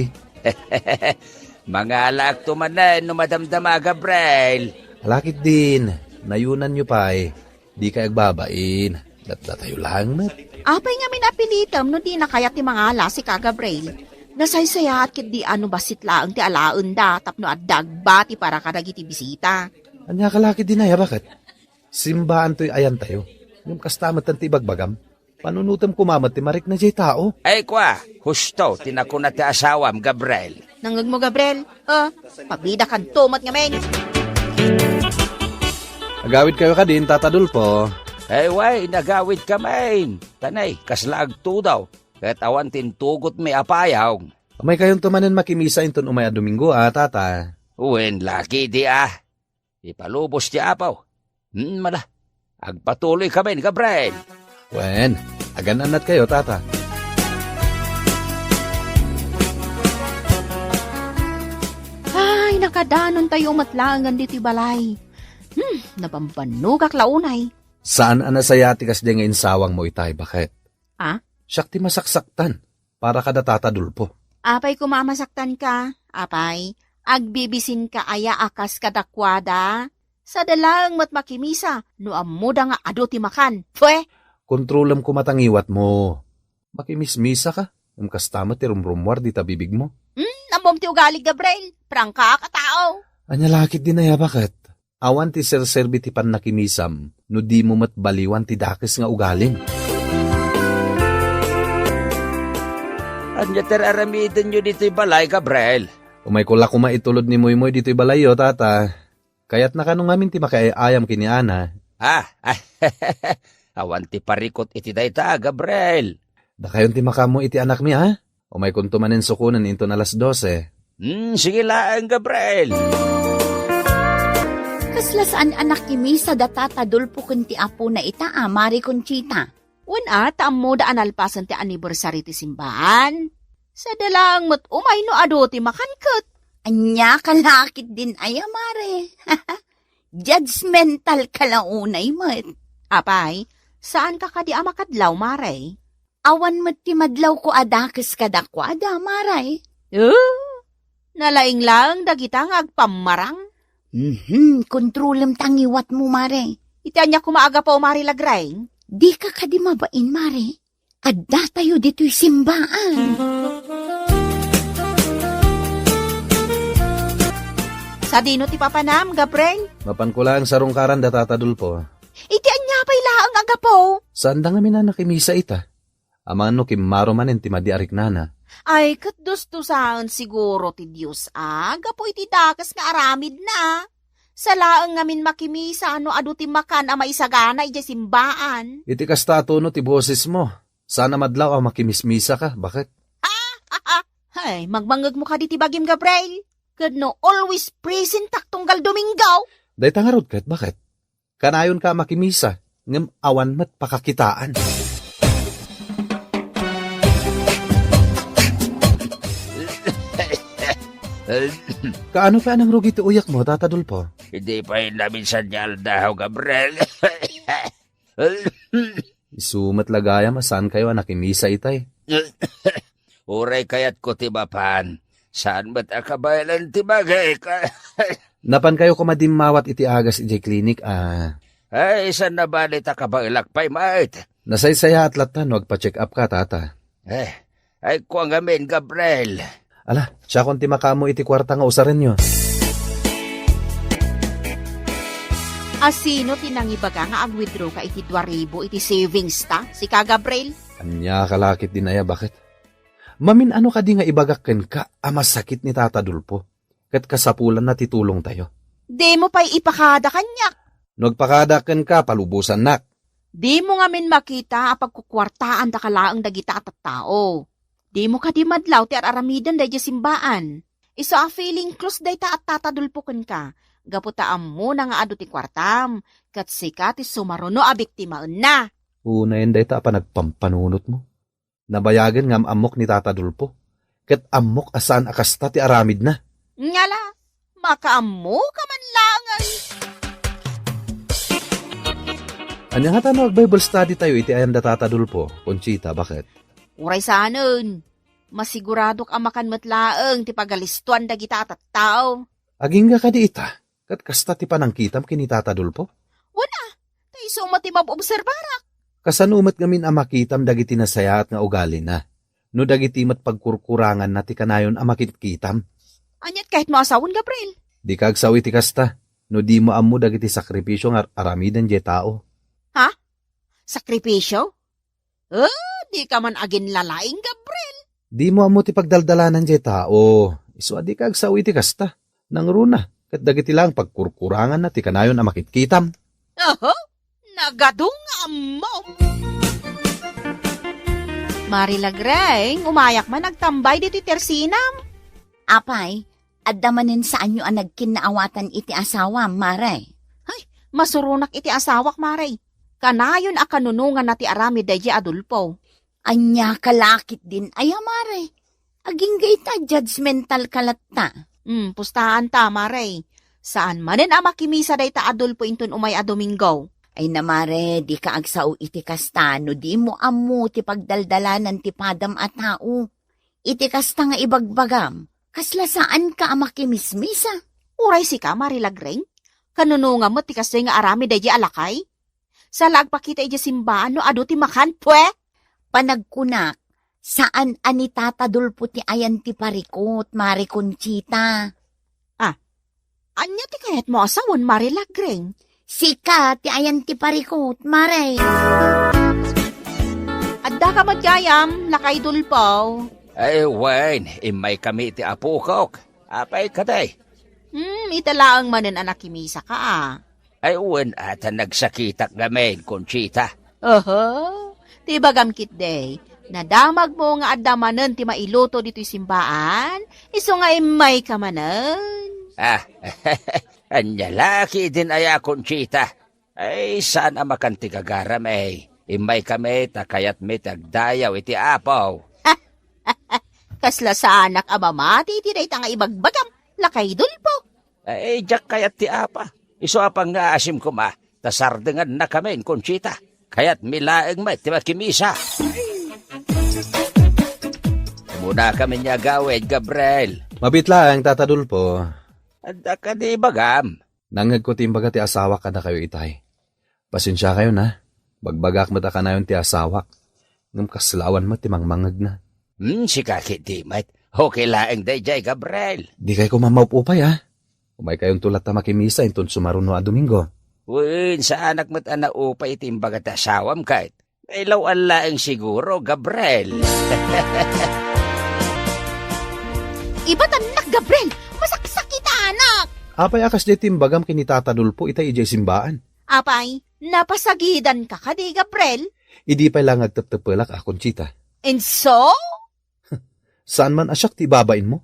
Mangalaakto manen no madamdama, Gabriel. Ala ketdin, nayunanyo pay. Dikay agbabain. Datdatayo laeng met. Apay ngamin a pilitem no dina kayat ti mangala, sika, Gabriel? Nasaysayaat ketdi a no bassit laeng ti alaenda tapno adda agbati para kadagiti bisita. Ania ka la ketdin aya, baket? Simbaantoy ayantayo. Ngem kasta met ti ibagbagam. Panunotem koma met ti marikna diay tao. Ay, kua, husto ti nakuna ti asawam, Gabriel. Nangngegmo, Gabriel? O, pabidakanto met ngamin. Agawid kayo kadin, Tata Dulpo. Ay, way, nagawid kami. Tanay, kasla agtudaw. Ket awan ti intugotmi a payong. Umay kayonto manen makimisa inton umay a Domingo, a, Tata? Wen, laki di, a. Ipalubos ti Apo. Hmm, mala. Agpatuloy kami ni Gabriel. Wen, agan-annat kayo, Tata. Ay, nakadanon tayo met laengen ditoy balay. Hmm, nabambannogak la unay. Saan a nasayaat ti kasdiay nga insawangmo itay, baket? A? Siak ti masaksaktan para kada Tata Dulpo. Apay koma a masaktanka, apay? Agbibisinka aya a kas kadakuada? Sada laeng met makimisa no ammoda nga adu ti makan. Pwe! Kontrolem koma ta ngiwatmo. Makimismisaka, ngem kasta met ti rumrummuar dita bibigmo. Hmm, ammom ti ugalig, Gabriel. Prangkaak a tao. Ania la ketdin aya, baket? Awan ti serserbi ti pannakimisam no dimo met baliwan ti dakes nga ugalim. Ania ti ar-aramidenyo ditoy balay, Gabriel? Umayko la koma itulod ni Moymoy ditoy balayyo, Tata. Kayatna kano ngamin ti makaay-ayam ken ni Ana. Ah, awan ti parikut iti dayta, Gabriel. Dakayon ti makaammo iti anakmi, a? Umaykonto manen sukonen inton alas dose. Hmm, sige laeng, Gabriel. Kasla saan a nakimisa da Tata Dulpo ken ti apona ita a Mari Conchita. Wen a, ta ammoda a nalpasen ti anniversary ti simbaan. Sada laeng met umay no adu ti makan ket. Ania ka la ketdin aya, Mare? Judgmental ka la unay met. Apay, saanka kadi a makadlaw, Mare? Awan met ti madlawko a dakes kadakuada, Mare. Eh, nalaing laeng dagita nga agpammarang. Mhm, kontrolem ta ngiwatmo, Mare. Iti ania koma a gapu, Mare Lagreng? Dika kadi mabain, Mare. Addatayo ditoy simbaan. Sadino ti papanam, Gabriel? Mapanko laeng sarungkaran da Tata Dulpo. Iti ania pay laeng a gapu? Saanda ngamin a nakimisa ita. Amangan no kimmaro manen ti madi a riknana. Ay, ket dustusaen siguro ti Dios a gapu iti dakes nga aramidna. Sa laeng ngamin makimisa no adu ti makan a maisagana idiay simbaan. Iti kasta a tono ti bosesmo, saan a madlaw a makimismisaka, baket? Ay, magmangngegmo kadi ti bagim, Gabriel? Ket no always present-ak tunggal Domingo. Dayta ngarud ket, baket? Kanayonka a makimisa, ngem awan met pakakitaan. Kaano pay a nangrugi ti uyakmo, Tata Dolfo? Idi pay naminsan nga aldaw, Gabriel. Isu met la gayam a saankayo a nakimisa itay. Uray kayatko ti mapan, saan met a kabaelan ti bagik. Napankayo koma dimmawat iti agas idiay klinik a? Ay, saan a bale ta kabaelak pay met. Nasaysayaat latta no agpa-check up ka, Tata. Eh, ay, kua ngamin, Gabriel. Ala, siakon ti makaammo iti kuarta nga usarenyo. A sino ti nangibaga nga ag-withdraw ka iti dua ribu iti savings ta? Sika, Gabriel? Ania ka la ketdin aya, baket? Mamin-ano kadi nga ibagak kenka a masakit ni Tata Dolfo, ket kasapulanna ti tulongtayo? Dimo pay ipakada kaniak. No agpakadaak kenka, palubosannak. Dimo ngamin makita a pagkukuartaandaka laeng dagita a tattao. Dimo kadi madlaw ti ar-aramiden daydiay simbaan. Isu a feeling close dayta a Tata Dolfo kenka, gapu ta ammona nga adu ti kuartam, ket sika ti sumaruno a biktimaenna. Unayen dayta a panagpampanunotmo. Nabayagen nga am-ammok ni Tata Dolfo, ket ammok a saan a kasta ti aramidna. Ngala, makaammoka man laengen. Ania ngata no ag-Bible study tayo iti ayan da Tata Dolfo, Conchita, baket? Uray saanen. Masiguradok a makan met laeng ti pagalistuan dagita a tattao. Agingga kadi ita, ket kasta ti panangkitam ken ni Tata Dolfo? Wen a, ta isu met ti mabobserbarak. Kasano met ngamin a makitam dagiti nasayaat nga ugalina, no dagiti met pagkurkuranganna ti kanayon a makitkitam? Aniat kayatmo a sawen, Gabriel? Dika agsao iti kasta, no dimo ammo dagiti sakripisio nga ar-, aramiden diay tao. Ha? Sakripisio? Eh, dika man aginlalaing, Gabriel. Dimo ammo ti pagdaldalanan diay tao. Isu a dika agsao iti kasta. Nangruna, ket dagiti laeng pagkurkuranganna ti kanayon a makitkitam. Oho, nagadu nga ammo. Mari Lagreng, umayak man agtambay ditoy tersinam. Apay, adda manen saanyo a nagkinnaawatan iti asawam, Mare? Ay, masuronak iti asawak, Mare. Kanayon a kanunonganna ti aramid daydiay a Dolfo. Ania ka la ketdin aya, Mare? Agingga ita, judgmental ka latta. Hmm, pustaanta, Mare. Saan manen a makimisa dayta a Dolfo inton umay a Domingo. Ay na, Mare, dika agsao iti kasta no dimo ammo ti pagdaldalanan ti padam a tao. Iti kasta nga ibagbagam, kasla saanka a makimismisa. Uray sika, Mare Lagreng? Kanunongam met ti kastoy nga aramid daydiay a lakay? Sa la agpakita idiay simbaan no adu ti makan, pue? Panagkunak, saan a ni Tata Dolfo ti ayan ti parikut, Mare Conchita. Ah, ania ti kayatmo a sawen, Mare Lagreng? Sika ti ayan ti parikut, Mare. Addaka met gayam, Lakay Dolfo? Ay, wen, immaykami iti apokok. Apay kadi? Hmm, ita laeng manen a nakimisaka, a. Ay, wen, a, ta nagsakitak ngamin, Conchita. Oho, ti bagam ketdi, nadamagmo nga adda manen ti mailuto ditoy simbaan, isu nga immayka manen. Ah, ania la ketdin aya, Conchita? Ay, saan a makan ti gagaram, eh. Immaykami ta kayatmi ti agdayaw iti Apo. Kasla saanak a mamati iti dayta nga ibagbagam, Lakay Dolfo. Ay, diak kayat ti apa. Isu a pangngaasim koma, ta sardengannakamin, Conchita. Kayatmi laeng met ti makimisa. Umunakamin nga agawid, Gabriel. Mabiit laeng, Tata Dolfo. Adda kadi ibagam? Nangngegko ti imbaga ti asawak kadakayo itay. Pasensiakayon, a. Bagbagak met a kanayon ti asawak. Ngem kasla awan met ti mangmangngegna. Hmm, sika ketdi met. Okay laeng daydiay, Gabriel. Dikay koma maup-upay, a. Umaykayonto latta makimisa inton sumaruno a Domingo. Wen, saanak met a naupay iti imbaga ti asawam ket. Kailaw-an laeng siguro, Gabriel. Ibatannak, Gabriel! Masaksakitanak! Apay a kasdiay ti imbagam ken ni Tata Dulfo itay idiay simbaan? Apay, napasagidanka kadi, Gabriel? Idi pay la nga agteptepelak a, Conchita. And so? Saan man a siak ti ibabainmo?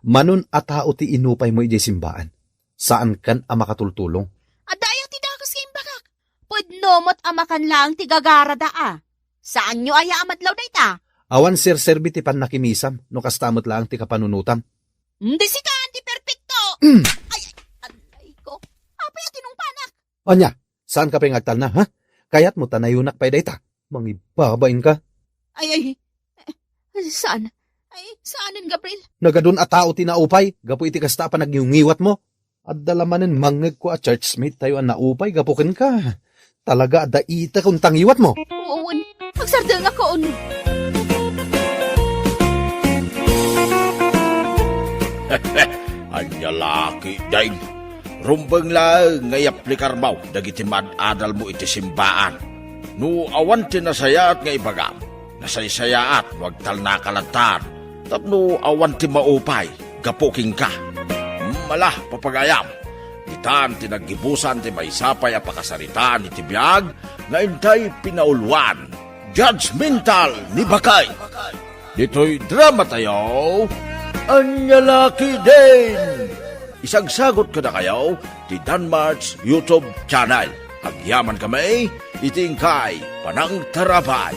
Manon a tao ti inupaymo idiay simbaan. Saankan a makatultulong. Adda aya ti dakes nga imbagak? Pudno met a makan laeng ti gagarada a. Saanyo aya a madlaw dayta? Awan serserbi ti pannakimisam no kasta met laeng ti kapanunotam. Hmm, di sika ti perpekto! Mm. Ay, ay, aray ko. Apay a tinungpanak? Ania, saanka pay nga agtalna, ha? Kayatmo ta nayonak pay dayta? Mangibabainka. Ay, ay, eh, saan? Ay, saanen, Gabriel? Nagadun a tao ti naupay, gapu iti kasta a panagngiwngiwatmo. Adda la manen mangngegko a churchmate tayo a naupay gapu kenka. Talaga, adda itek untangiwatmo. Oo, wen. Agsardengakon. Ania la ketdin? Rumbeng laeng nga iaplikar maw dagiti mad-adalmo iti simbaan. No awan ti nasayaat nga ibagam, nasaysayaat no agtalnaka lattan tapno awan ti maupay gapu kenka. Mala, papagayam, ditan ti naggibusan ti maysa pay a pakasaritaan iti biag nga intay pinauluan. Judgmental ni Bakay. Ditoy drama tayo, Ania la ketdin! Isagsagot kadakayo ti Danmart's YouTube channel. Agyaman kami iti inkay panangtarabay.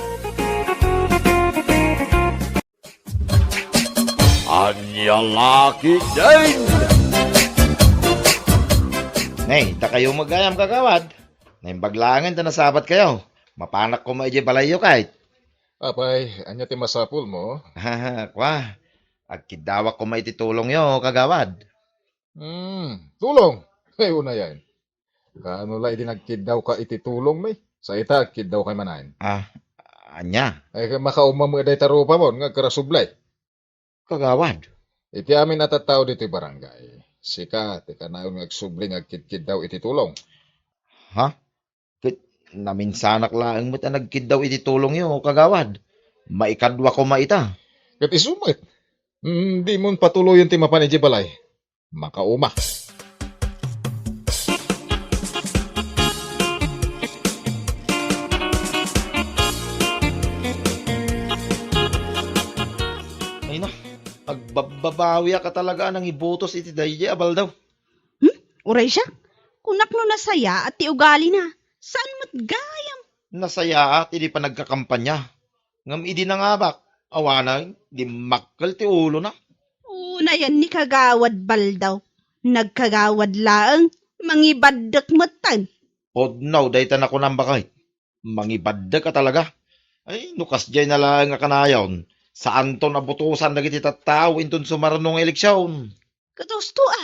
Ania la ketdin! Nay, dakayo met gayam, kagawad. Naimbag laengen ta nasabatkayo. Mapanak koma idiay balayyo, kayat. Apay, ania ti masapulmo? Kwa, agkiddawak koma iti tulongyo, kagawad. Hmm, tulong? Ay, unayen. Kaano la idi nagkiddawka iti tulong, may? Sa ita, agkiddawka manen. Ah, ania? Ay, makauma met dayta rupamon nga agkarasubli. Kagawad. Iti amin a tattao ditoy barangay, sika ti kanayon nga agsubli nga agkitkiddaw iti tulong. Ha? Ket naminsanak laeng met a nagkiddaw iti tulongyo, kagawad. Maikadua koma ita. Ket isu met. Mm, dimon patuloyen ti mapan idiay balay. Makauma. Ay na, agbabbabawiak a talaga a nangibutos iti daydiay a baldaw. Hmm? Uray siak, kunak no nasayaat ti ugalina. Saan met gayam? Nasayaat idi panagkakampanya. Ngem idi nangabak, awanen, dimmakkel ti ulona. Unayen ni Kagawad Baldaw. Nagkagawad laeng, mangibaddek metten. Pudno dayta nakunam, baket. Mangibaddek a talaga. Ay, no kasdiay na laeng a kanayon, saanton a butosan dagiti tattao inton sumarno nga eleksion. Katusto a,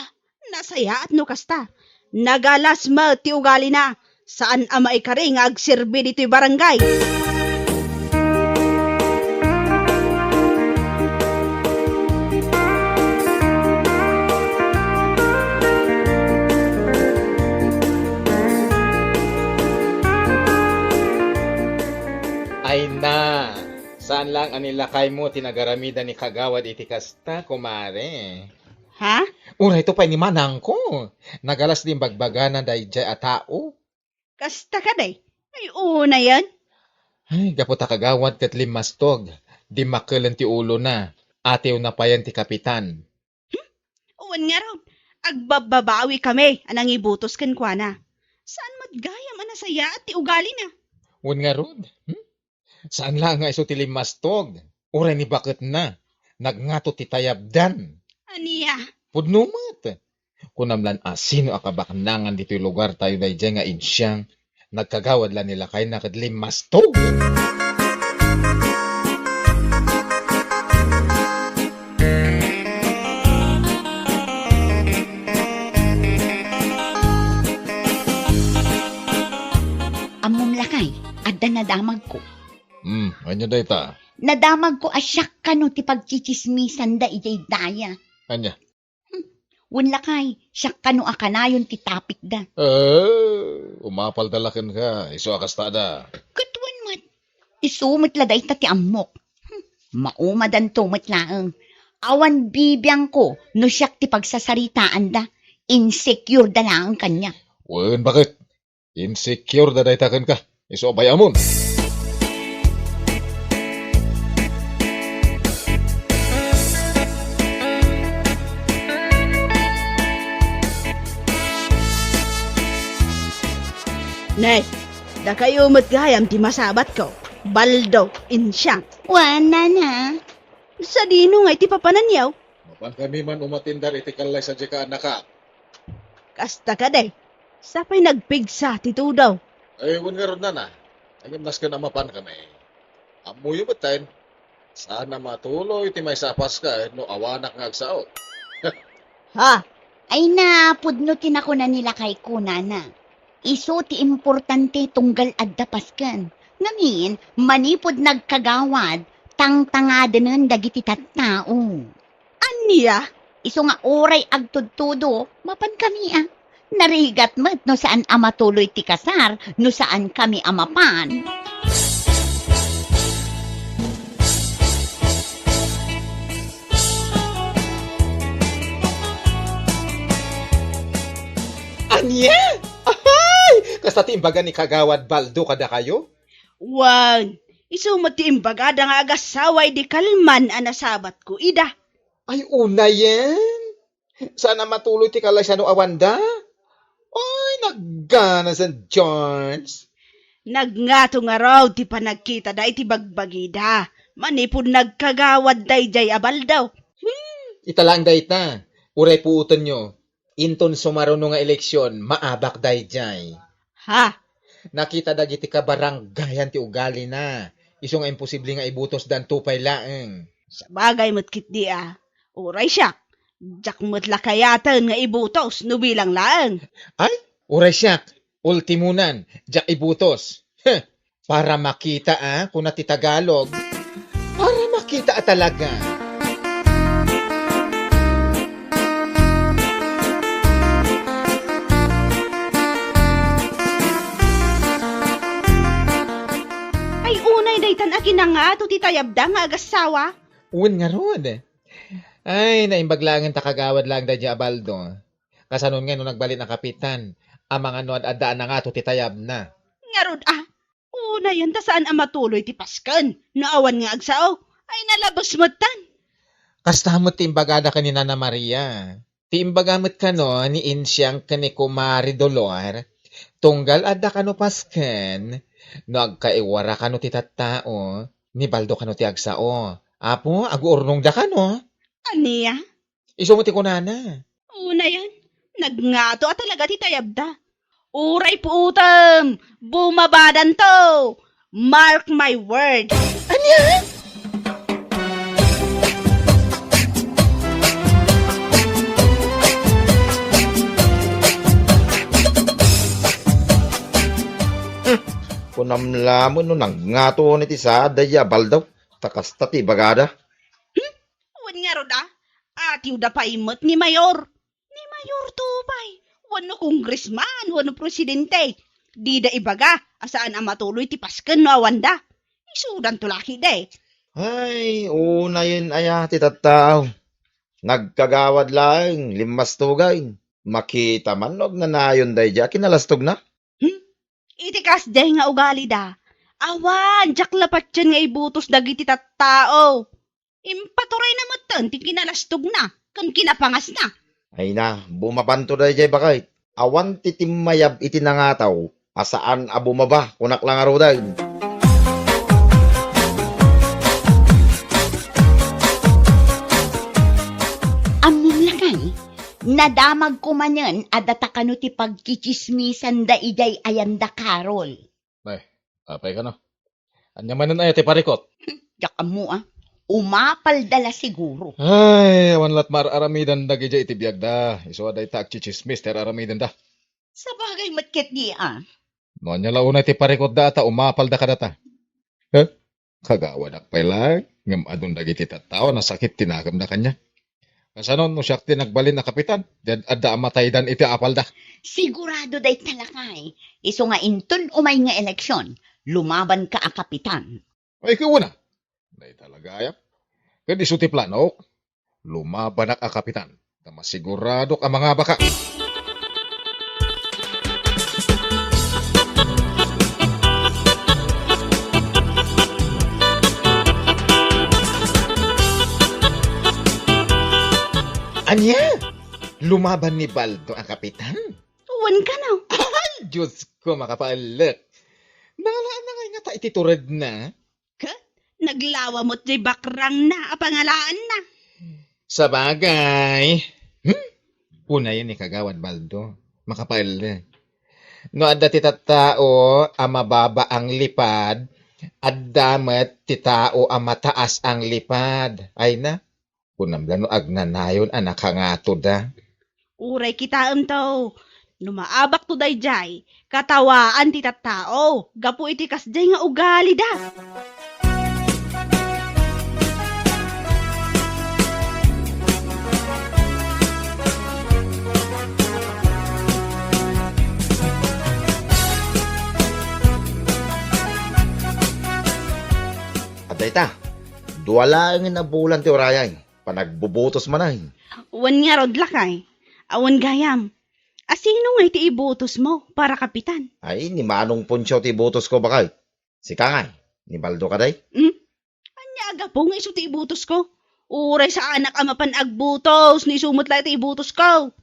nasayaat no kasta. Nagalas met ti ugalina. Saan a maikari nga agserbi ditoy barangay. Ay na, saan lang a ni lakaymo ti nagaramidan ni Kagawad iti kasta, kumare. Ha? Uray to pay ni manangko. Nagalas ti imbagbagana daydiay a tao. Kasta kadi? Ay, unayen. Ay, gapu ta Kagawad ket limmastog. Dimmakkelen ti ulona. Atiwna payen ti kapitan. Hmm? Wen ngarud, agbabbabawi kami a nangibutos kenkuana. Saan met gayam a nasayaat ti ugalina. Wen ngarud, hmm? Saan la nga isu ti limmastog, uray ni baketna, nagngato ti tayabdan. Ania? Pudno met. Kunam lan a sino a kabaknangan ditoy lugar tayo daydiay nga insiang, nagkagawad la ni lakayna ket limmastog. Ammom lakay, adda nadamagko. Hmm, ania dayta? Nadamagko a siak kano ti pagtsitsismisanda idiay daya. Ania? Hmm, Wen lakay, siak kano a kanayon ti tapikda. Eh, umapalda la kenka, isu a kastada. Ket wen met, isu met la dayta ti ammok. Hmm, maumadanto met laeng. Awan bibiangko no siak ti pagsasaritaanda. Insecure da laeng kaniak. Wen, baket? Insecure da dayta kenka. Isu a bay-amon. Ne, dakayo met gayam ti masabatko. Baldo, Insiang. Wen, nana. Sadino ngay ti papananyo? Mapan kami man umatindar iti kallay sadiay a annakak. Kasta kadi, sapay nagpigsa ti tudo. Ay, wen ngarud, nana. Ngem nasken a mapan kami. Ammoyo metten, saan a matuloy ti maysa a Paskuen no awanak nga agsao. Ha? Ay, napudno ti nakuna ni lakayko, nana. Isu ti importante tunggal adda Pasken. Ngamin, manipud nagkagawad, tangtangadenen dagiti tattao. Ania? Isu nga uray agtudtudo, mapan kami a. Narigat met no saan a matuloy ti kasar, no saan kami a mapan. Ania? Ahay! Kasta ti imbaga ni Kagawad Baldo kadakayo? Wen, isu met ti imbagada nga agassawa idi kalman a nasabatko ida. Ay, unayen? Saan a matuloy ti kallay sano awanda? Ay, nagana San George. Nagngato ngarud ti panagkitada iti bagbagida. Manipud nagkagawad daydiay a Baldo. Hmm, ita laeng dayta. Uray puotenyo. Inton sumaruno nga eleksion, maabak daydiay. Ha? Nakita dagiti kabaranggayan ti ugalina. Isu nga imposible nga ibutosda anto pay laeng. Sabagay met ketdi a. Uray siak, diak met la kayaten nga ibutos no bilang laeng. Ay, uray siak, ultimonan, diak ibutos. Heh, para makita a, kuna ti Tagalog. Para makita a talaga. Ay, unay daytan a kinangato ti tayabda nga agassawa. Wen ngarud. Ay, naimbag laengen ta kagawad laeng daydiay a Baldo. Kasanon ngay no nagbalin a kapitan, amangan no ad-adda a nangato ti tayabna. Ngarud a, unayen ta saan a matuloy ti Pasken, no awan nga agsao, ay nalabes metten. Kasta met ti imbagada ken ni Nana Maria. Ti imbaga met kano ni Insiang ken ni Kumare Dolor, tunggal adda kano Pasken, no agkaiwara kano ti tattao, ni Baldo kano ti agsao. Apo, aguurnongda kano. Ania? Isu met ti kunana. Unayen, nagngato a talaga ti tayabda. Uray puotem, bumabadanto. Mark my word. Ania? Hmm, kunam laeng no nagngato ni ti saad daydiay a Baldo, ta kasta ti ibagada. Hmm? Wen ngarud a, atiwda pay met ni Mayor. Ni Mayor to pay, wenno congressman, wenno presidente. Dida ibaga a saan a matuloy ti Pasken no awanda. Isudanto la ketdi. Ay, unayen aya ti tattao. Nagkagawad laeng, limmastugay. Makita man no agnanayon daydiay a kinalastogna. Hmm? Iti kasdiay nga ugalida, awan diak la patien nga ibutos dagiti tattao. Impaturayna metten ti kinalastogna ken kinapangasna. Ay na, bumabanto daydiay baket. Awan ti timmayab iti nangataw a saan a bumaba, kunak la ngaruden. Ammom lakay, nadamagko manen a data kano ti pagtsitsismisanda idiay ayanda, Carol. Nay, apay kano? Ania manen aya ti parikot? Diak ammo a. Umapalda la siguro. Ay, awan lat maar-aramidan dagidiay iti biagda. Isu a dayta agtsitsismis ti ar-aramidenda. Sabagay met ketdi a. No ania la unay ti parikotda a ta umapalda kadata. He? Kagawadak pay laeng, ngem adun dagiti tattao a nasakit ti nakemda kaniak. Kasano no siak ti nagbalin a kapitan? Di ad-, adda a mataydan iti apalda. Sigurado dayta, lakay. Isu nga inton umay nga eleksion, lumabanka a kapitan. Ay, kuna. Dayta la gayam. Ket isu ti planok. Lumabanak a kapitan. Ta masiguradok a mangabakak. Ania? Lumaban ni Baldo a kapitan? Wen kano. Ay, Diyos ko, makapaellek. Nalaan na ngay ngata iti turedna. Ket naglawa met jay bakrangna a pangalaanna. Sabagay. Hmm? Unayen ni Kagawad Baldo, makapaellek. No adda ti tattao a mababa ang lipad, adda met ti tao a mataas ang lipad. Ay na, kunam la no agnanayon a nakangatoda. Uray kitaem to, no maabakto daydiay, katawaan ti tattao gapu iti kasdiay nga ugalida. Adda ita, dua laengen a bulan ti urayay. Panagbubutos manen. Wen ngarud, lakay. Awan gayam. Asino ngay ti ibutosmo para kapitan? Ay, ni Manong Poncio ti ibutosko, baket. Sika ngay, ni Baldo kadi? Hmm? Ania a gapu nga isu ti ibutosko? Uray saanak a mapan agbutos, no isu met la ti ibutosko.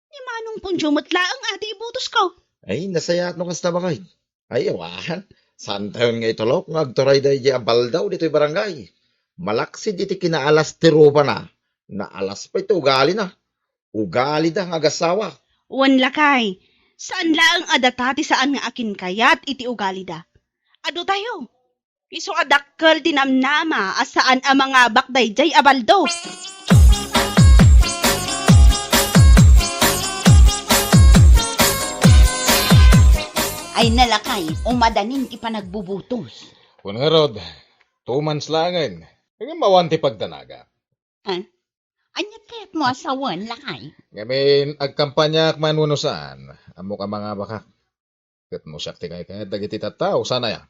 Ni Manong Poncio met laeng a ti ibutosko. Ay, nasayaat no kasta, baket. Ay, awan. Saantayon nga itulok nga agturay daydiay a Baldo ditoy barangay. Malaksid iti kinaalas ti rupana, naalas pay ti ugalina. Ugalida nga agassawa. Wen, lakay, saan laeng a data ti saan nga akinkayat iti ugalida. Adu tayo. Isu a dakkel ti namnama a saan a mangabak daydiay a Baldo. Ay na, lakay, umadanin ti panagbubutos. Wen ngarud, two months laengen. Ngem awan ti pagdanaga. Ha? Ania ti kayatmo a sawen, lakay? Ngamin, agkampanyaak man wenno saan, ammok a mangabakak. Ket no siak ti kaykayat dagiti tattao, saan aya?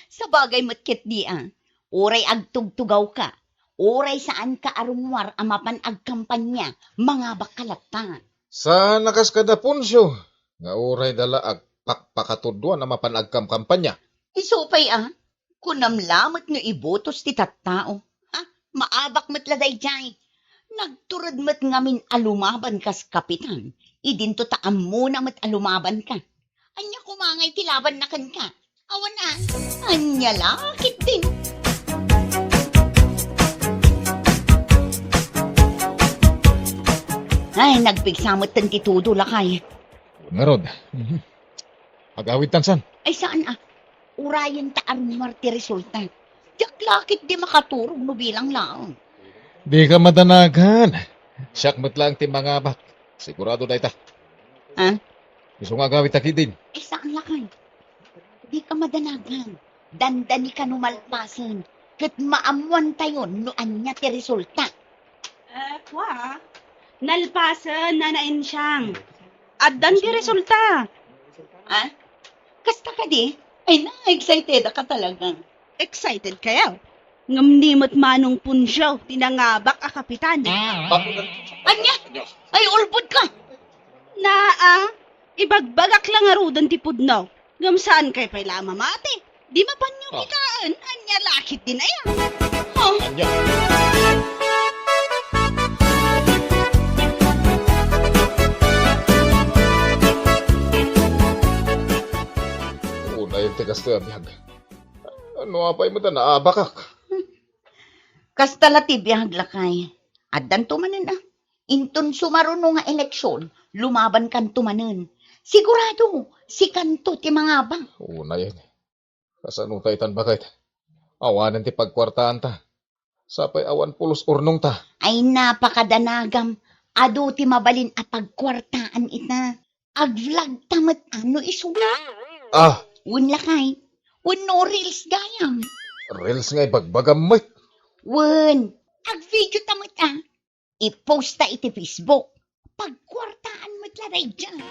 Sabagay met ketdi a, uray agtugtugawka, uray saanka a rummuar a mapan agkampanya, mangabakka latta. Saan a kas kada Poncio, nga uray da la agpakpakatuduan a mapan agkamkampanya. Isu pay a, kunam la met no ibutos ti tattao. Ha? Maabak met la daydiay. Nagtured met ngamin a lumaban kas kapitan. Idinto ta ammona met a lumabanka. Ania koma ngay ti labanna kenka? Awan a. Ania la ketdin. Ay, nagpigsa metten ti tudo, lakay. Ngarud. Mhm. Agawidtan san? Ay, saan a? Urayen ta a rummuar ti resulta. Diak la ketdi makaturog no bilang laeng. Dika madanagan. Siak met laeng ti mangabak. Sigurado dayta. Ha? Isu nga agawidta ketdin. Ay, saan lakay? Dika madanagan. Dandanika no malpasen. Ket maammoantayon no ania ti resulta. Eh, kua, nalpasen, Nana Ensyang. Addan ti resulta. Ah? Kasta kadi? Ay na, excited ka talaga. Excited kayo? Ngem ni met Manong Puncio ti nangabak a kapitan. Ania? Ay, ulbod ka! Naa, ibagbagak la ngaruden ti pudno. Ngem saan kay pay la a mamati? Di mapanyo kitaen, ania la ketdin aya? Oh. Ania? Unay ti kastoy a biag. No apay met a naabakak? Kasta la ti biag, lakay. Addanto manen a. Inton sumaruno nga eleksion, lumabankanto manen. Sigurado, sikanto ti mangabak. Unay, kasano ta itan, baket? Awanen ti pagkuartaanta. Sapay awan pulos urnongta. Ay, napakadanagam. Adu ti mabalin a pagkuartaan ita. Ag-vlog ta met a no isu. Ah. Wen lakay. Wenno reels gayam. Reels nga ibagbagam met. Wen. Ag-video ta met a. i-posta iti Facebook. Pagkuartaan met la daydiay.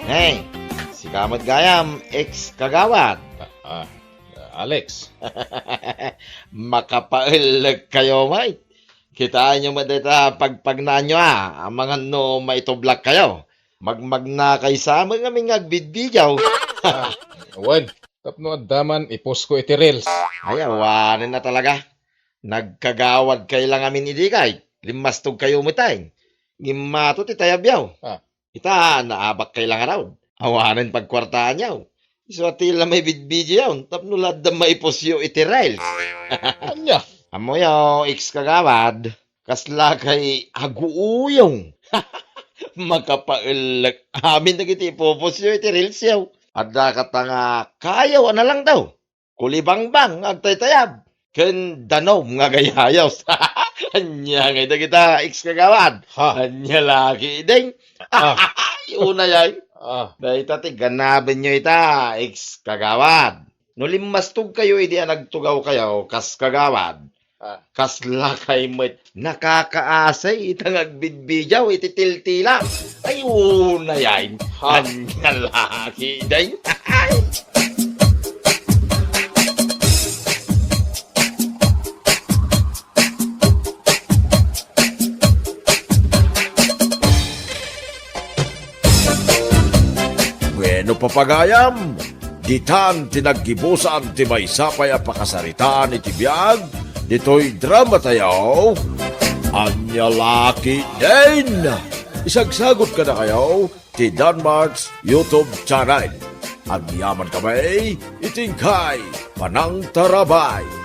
Hey, sika met gayam, ex kagawad. Ah, ah, Alex. Makapaellek kayo, Mike. Kitaenyo met dayta pagpagnaanyo, a, amangan no maitublak kayo. Magmagna kay sa met ngamin nga agbidbidiaw. Ah, wen, tapno adda man i-post ko iti reels. Ay, awanen a talaga. Nagkagawad kay la ngamin idi kay, limmastog kayo met ay. Ngimmato ti tayabyaw. Ah. Ita, naabak kay la ngarud. Awanen pagkuartaanyaw. Isu a ti la maibidbidiaw, tapno la adda maipusyo iti reels. Ania? Ammoyo, ex kagawad, kasla kay aguuyong. Makapaellek amin dagiti ipupusyo iti reels yaw. Adda kata nga kayaw a nalangdaw. Kulibangbang nga agtaytayab, ken danum nga agayayos. Ania ngay dagita, ex kagawad? Ha? Ania la ketdin? Ah. Ay, unay ay. Ah. Dayta ti ganabenyo ita, ex kagawad. No limmastog kayo idi a nagtugaw kayo, kas kagawad, Ah. Kasla kay met nakakaasay ita nga agbidbidiaw iti tiltila. Ay, unay ay. Ha? Ania la ketdin? Bueno, papagayam, ditan ti naggibusan ti maysa pay a pakasaritaan iti biag ditoy dramatayo. Ania la ketdin? Isagsagut kadakayo ti Danmark's YouTube channel. Agyaman kami iti inkay panangtarabay.